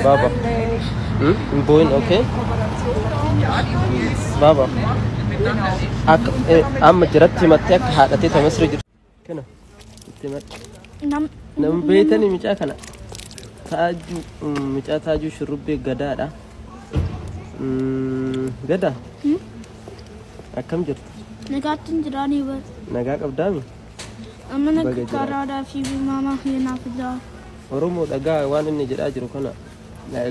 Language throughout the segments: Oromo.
Baaba. Hin boo'in, okay? Baaba. Akka amma jiratti himattee akka haadhatee ta Masri jirtu. Kana itti himadhu. Nam Nama beeytanii micaa kana. Taajuu micaa taajuu shurrubbee gadaadha. Gadaa. Akkam jirta? Nagaatti hin jiraanii bar. Nagaa qabdaami? Amma Baga naga jiraate. karaadhaa fi maamaa kiyya naaf fidaa. Oromoo dhagaa waan inni jedhaa jiru kana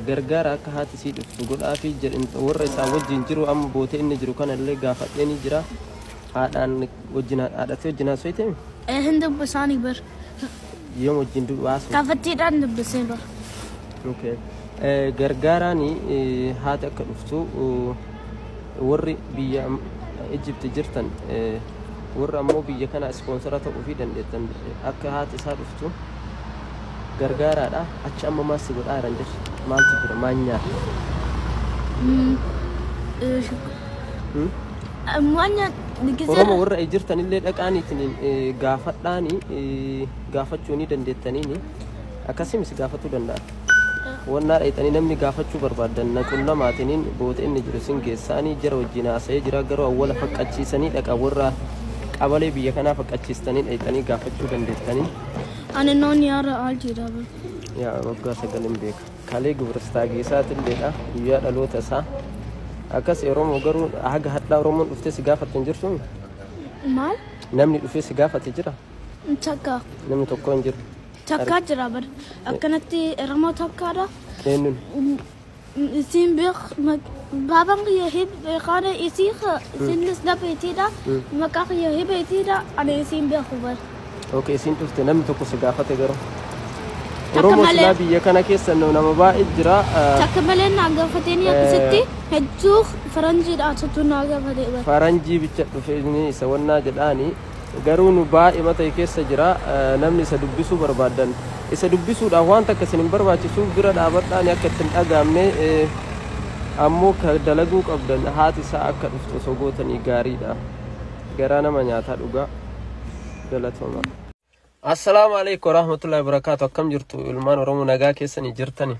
gargaara akka haati sii dhuftu godhaafii jedhin warra isaa wajjin jiru amma bootee inni jiru kana illee gaafadhee ni jira. Haadhaan wajjin haadhatee wajjin haasofte. Hin dubbisaanii bar. Yoom wajjin haasofte? Gaafattiidhaan dubbisee bar. Okay. Gargaaraan haati akka dhuftu warri biyya Egypt jirtan warra ammoo biyya kana ispoonsara ta'uu fi dandeettan akka haati isaa dhuftu gargaaraadha. Achi amma maal si godhaa jiran jirti? Maaltu jira? Maal nyaata? Waan nyaata Oromoo warra jirtan illee dhaqaaniitiin gaafadhaani gaafachuu ni dandeettaniini akkasimis gaafatuu danda'a. Wannaa dhayxanii namni gaafachuu barbaadan na qunnamaatiniin boota inni jiru sin geessaanii jara wajjin haasa'ee jira garuu awwala faqqachiisanii dhaqa warra qabalee biyya kanaa faqqachiistanii dhayxanii gaafachuu dandeettanii. Ani noon yaara aal jira bar. Yaa waggaa 9 hin beeka. Kalee gibiristaageesaatilleedha guyyaa dhaloota isaa. Akkas Oromoo garuu haga hadhaa Oromoon dhuftee si gaafatte hin jirtu. Maal? Namni dhufee si gaafate jira? Takka. Namni tokko hin jiru. Takkaa jira bar. Akkanatti Oromoo takkaadha. Eenyuun? Isiin beek baabaan kiyya beekaana isii isinis na beetiidha. Maqaa kiyya hibeetiidha. Ani isiin beeku bar. Okay, isiin dhufte namni tokko si gaafate garuu. Takka Oromoo malee. Silaa biyya kana keessa nama baay'ee jira. Takka malee naa gaafatanii akkasitti hedduu faranjiidha asattuu naa gaafate bar. Faranjii bicha dhufe inni isa wannaa jedhaani garuu nu baay'ee mata keessa jira namni isa dubbisuu barbaadan isa dubbisuudhaaf waan takka isin hin barbaachisu bira dhaabadhaani akka ittiin dhagaamne ammoo ka dalaguu qabdan haati isaa akka dhuftu osoo gootanii gaariidha. Garaa nama nyaataa dhugaa galatooma. Assalaamu alaikum warahmatullahi wabarakatuh. Akkam jirtu ilmaan Oromoo nagaa keessanii jirtani?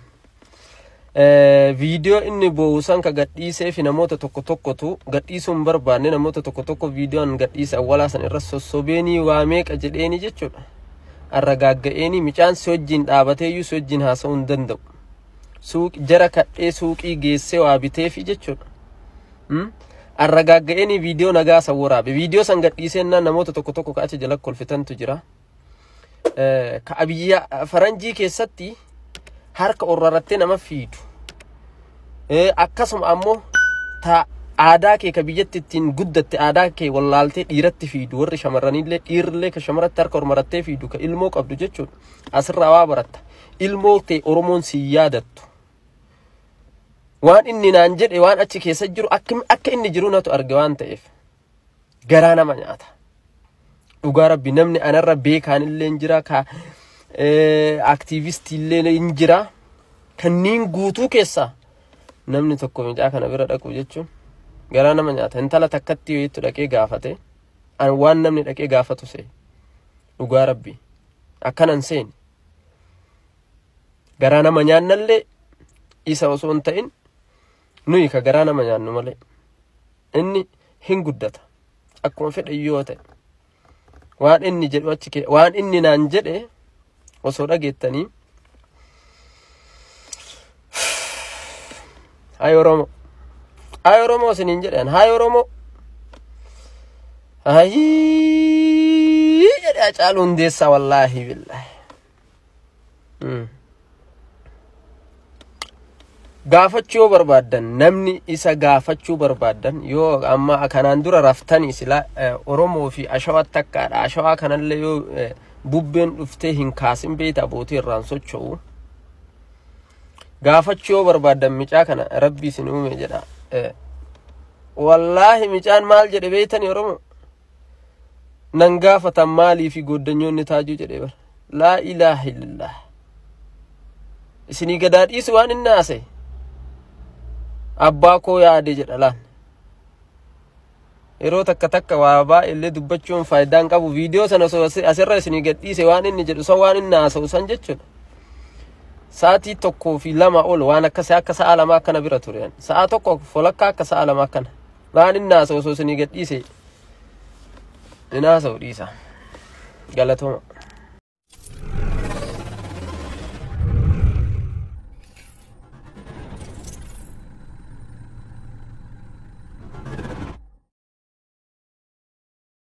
Viidiyoo inni boo'u san ka gadhiisee fi namoota tokko tokkotu gadhiisuu hin barbaanne namoota tokko tokko viidiyoon gadhiise awwalaa san irra sossobeenii waa meeqa jedheeni jechuudha. Arragaagga'eenii micaan si wajjin dhaabateeyyuu si wajjin haasa'uu hin danda'u. Suuq jara kadhee suuqii geessee waa biteefi jechuudha. Arragaagga'eenii viidiyoo nagaa san waraabe. Viidiyoo san gadhiisee namoota tokko tokko ka achi jala kolfitantu jira. Ka biyya faranjii keessatti harka orrarattee nama fiidu. Akkasuma ammoo ta aadaa kee ka biyyatti ittiin guddatte aadaa kee wallaaltee dhiiratti fiidu warri shamarraniillee dhiirrillee ka shamaratti harka ormarattee fiidu ka ilmoo qabdu jechuudha. Asirraa waa baratta. Ilmoo ta'e Oromoon si yaadattu. Waan inni naan jedhe waan achi keessa jiru akka inni jiru natu arge waan ta'eef garaa nama nyaata. Dhugaa rabbi namni anarra beekaanillee hin jira ka aktiivistiillee hin jira kanneen guutuu keessaa namni tokko mucaa kana bira dhaqu jechuun garaa nama nyaata. Intala takkatti wayiitu dhaqee gaafate an waan namni dhaqee gaafatu see dhugaa rabbi akkanan seeni garaa nama nyaannallee isa osoo hin ta'in nuyi ka garaa nama nyaannu malee inni hin guddata akkuma fedhe yoo ta'e waan inni jedhu achi waan inni naan jedhe osoo dhageettanii hay Oromoo hay Oromoo isiniin jedhan hay Oromoo hayii jedhe Hacaaluu Hundeessaa wallaahi billaahi. Gaafachuu yoo barbaaddan namni isa gaafachuu barbaaddan yoo amma kanaan dura raftanii sila Oromoo fi ashawaa takkaadha. Ashawaa kanallee yoo bubbeen dhuftee hin kaasin beekta abbootii irraan socho'u. Gaafachuu yoo barbaaddan micaa kana rabbi isin uume jedha. Wallaahi micaan maal jedhe beektanii Oromoo? Nan gaafatan maalii fi goddanyoonni taajuu jedhe bara. Laa ilaaha illallah. Isinii gadaa dhiisu waan inni haasa'e. Abbaa koo yaade jedha laal. Yeroo takka takka waa baay'eellee dubbachuun faayidaa hin qabu. Viidiyoo sana osoo asirra isinii gadhiise waan inni jedhu san waan inni haasa'u san jechuudha. Sa'aatii 1 fi 2 ol waan akkasii, akka sa'a 2 akkana bira ture. Sa'a tokko folakka akka sa'a 2 akkana. Waan inni haasa'u osoo isinii gadhiise, inni haasa'u dhiisa. Galatooma.